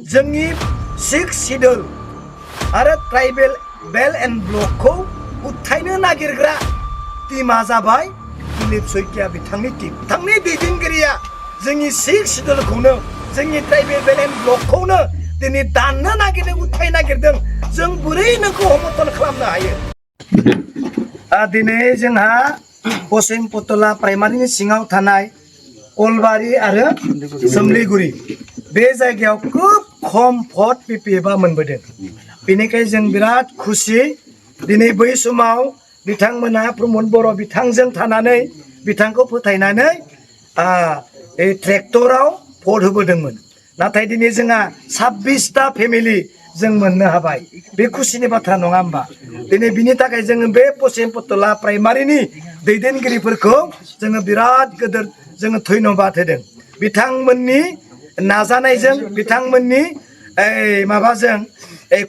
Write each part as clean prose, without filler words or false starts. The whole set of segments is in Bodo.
जोंनि सिक्स शिड्यूल आरो ट्राइबेल बेल्ट एंड ब्लकखौ उथायनो नागिरग्रा टीमा जाबाय दिलीप शइकिया बिथांनि टीम। बिथांनि दैदेनगिरिया जोंनि सिक्स शिड्यूलखौनो जोंनि ट्राइबेल बेल्ट एंड ब्लकखौनो दिनै दाननो नागिरदों, उथायनो नागिरदों। जों बोरै नोंखौ समर्थन खालामनो हायो? दिनै जोंहा पश्चिम पटला प्राइमारिनि सिङाव थानाय कलबारि आरो सोमलिगुरि बे जायगायाव खोब खम भट पिपिएफआ मोनबोदों। बेनिखायनो जों बिराद खुसि दिनै बै समाव बिथांमोना प्रमद बर' बिथांजों थानानै बिथांखौ फोथायनानै ट्रेक्टराव भट होबोदोंमोन। नाथाय दिनै जोंहा 26टा फेमिलि जों मोननो हाबाय। बे खुसिनि बाथ्रा नङा होमबा? दिनै बिनि थाखाय जोङो बे पश्चिम पटला प्राइमारिनि दैदेनगिरिफोरखौ जोङो बिराद गोदोर जोङो धन्यबाद होदों। बिथांमोननि नाजानायजों बिथांमोननि माबाजों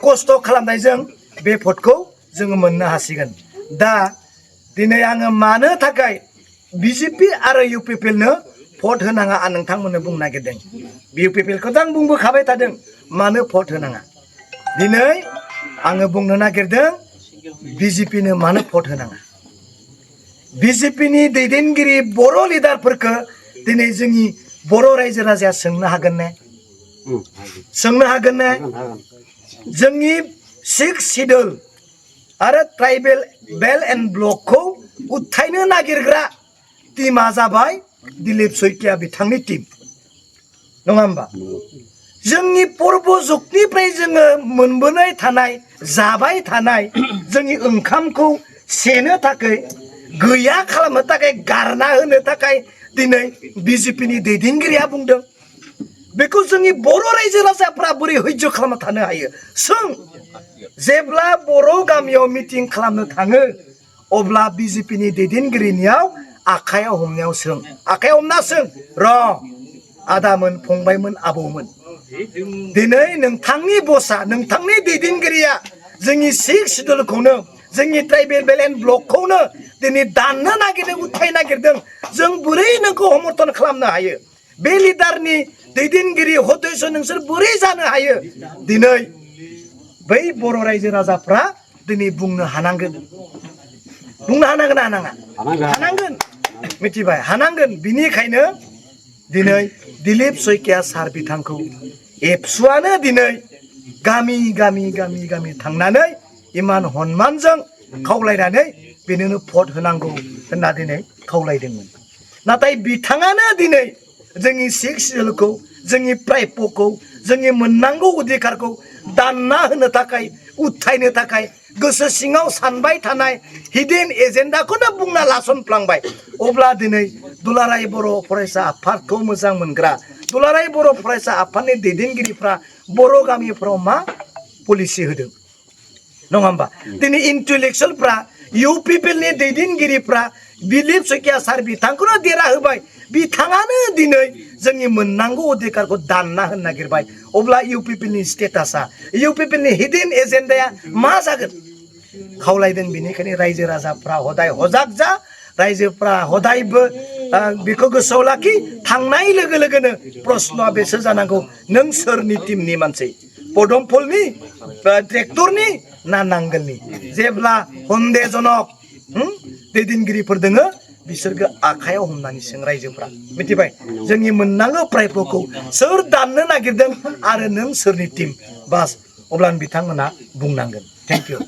खस्थ' खालामनायजों बे भटखौ जोङो मोननो हासिगोन। दा दिनै आङो मानो थाखाय बिजेपि आरो इउपिपिएलनो भट होनाङा आं नोंथांमोननो बुंनो नागिरदों। इउपिपिएलखौथ' आं बुंबोखाबाय थादों मानो भट होनाङा। दिनै आङो बुंनो नागिरदों बिजेपिनो मानो भट होनाङा। बिजेपिनि दैदेनगिरि बर' लिडारफोरखौ दिनै जोंनि बर' रायजो राजाया सोंनो हागोन ने? सोंनो हागोन ने? जोंनि सिक्स शिड्यूल आरो ट्राइबेल बेल्ट एंड ब्लकखौ उथायनो नागिरग्रा टीमा जाबाय दिलीप शइकिया बिथांनि टीम, नङा होमबा? जोंनि पर्ब जुगनिफ्राय जोङो मोनबोनाय थानाय जाबाय थानाय जोंनि ओंखामखौ सेनो थाखाय गैया खालामनो थाखाय गारना होनो थाखाय दिनै बिजेपिनि दैदेनगिरिया बुंदों। बेखौ जोंनि बर' रायजो राजाफ्रा बोरै हयज' खालामना थानो हायो? सों जेब्ला बर' गामियाव मिटिं खालामनो थाङो अब्ला बिजेपिनि दैदेनगिरिनियाव आखायाव हमनायाव सों, आखायाव हमना सों र' आदामोन, फंबायमोन, आबौमोन, दिनै नोंथांनि बसआ, नोंथांनि दैदेनगिरिया जोंनि सिक्स शिड्यूलखौनो जोंनि ट्राइबेल बेल्ट एंड ब्लकखौनो दिनै दाननो नागिरदों, उथायनो नागिरदों। जों बोरै नोंखौ समर्थन खालामनो हायो? बे लिडारनि दैदेनगिरि हदयस नोंसोर बोरै जानो हायो? दिनै बै बर' रायजो राजाफ्रा दिनै बुंनो हानांगोन। बुंनो हानांगोन ना हानाङा? हानांगोन। मिथिबाय? हानांगोन। बिनिखायनो दिनै दिलीप शइकिया सार बिथांखौ एबसुआनो दिनै गामि गामि गामि गामि थांनानै इमान हनमानजों खावलायनानै बेनोनो भट होनांगौ होनना दिनै खावलायदोंमोन। नाथाय बिथाङानो दिनै जोंनि सिक्स शिड्यूलखौ, जोंनि प्राइपखौ, जोंनि मोननांगौ अधिकारखौ दानना होनो थाखाय, उथायनो थाखाय गोसो सिङाव सानबाय थानाय हिडेन एजेन्डाखौनो बुंना लासनफ्लांबाय। अब्ला दिनै दुलाराय बर' फरायसा आफादखौ मोजां मोनग्रा दुलाराय बर' फरायसा आफादनि दैदेनगिरिफ्रा बर' गामिफ्राव मा पलिसि होदों, नङा होमबा? दिनै इन्टेलेक्सुवेलफ्रा इउपिपिएलनि दैदेनगिरिफ्रा दिलीप शइकिया सार बिथांखौनो देरा होबाय। बिथाङानो दिनै जोंनि मोननांगौ अधिकारखौ दानना होनो नागिरबाय। अब्ला इउपिपिएलनि स्टेटासा, इउपिपिएलनि हिडेन एजेन्डाया मा जागोन? खावलायदों। बेनिखायनो रायजो राजाफ्रा हदाय हजाग जा, रायजोफ्रा हदायबो बेखौ गोसोआव लाखि। थांनाय लोगो लोगोनो प्रश्नआ बेसो जानांगौ, नों सोरनि टीमनि मानसि? पदमफुलनि, ट्रेक्टरनि ना नांगोलनि? जेब्ला सन्देहजनक दैदेनगिरिफोर दोङो बिसोरखौ आखायाव हमनानै सों रायजोफ्रा। मिथिबाय? जोंनि मोननांगौ प्राइपखौ सोर दाननो नागिरदों आरो नों सोरनि टीम? बास अब्लानो बिथांमोना बुंनांगोन। Thank you.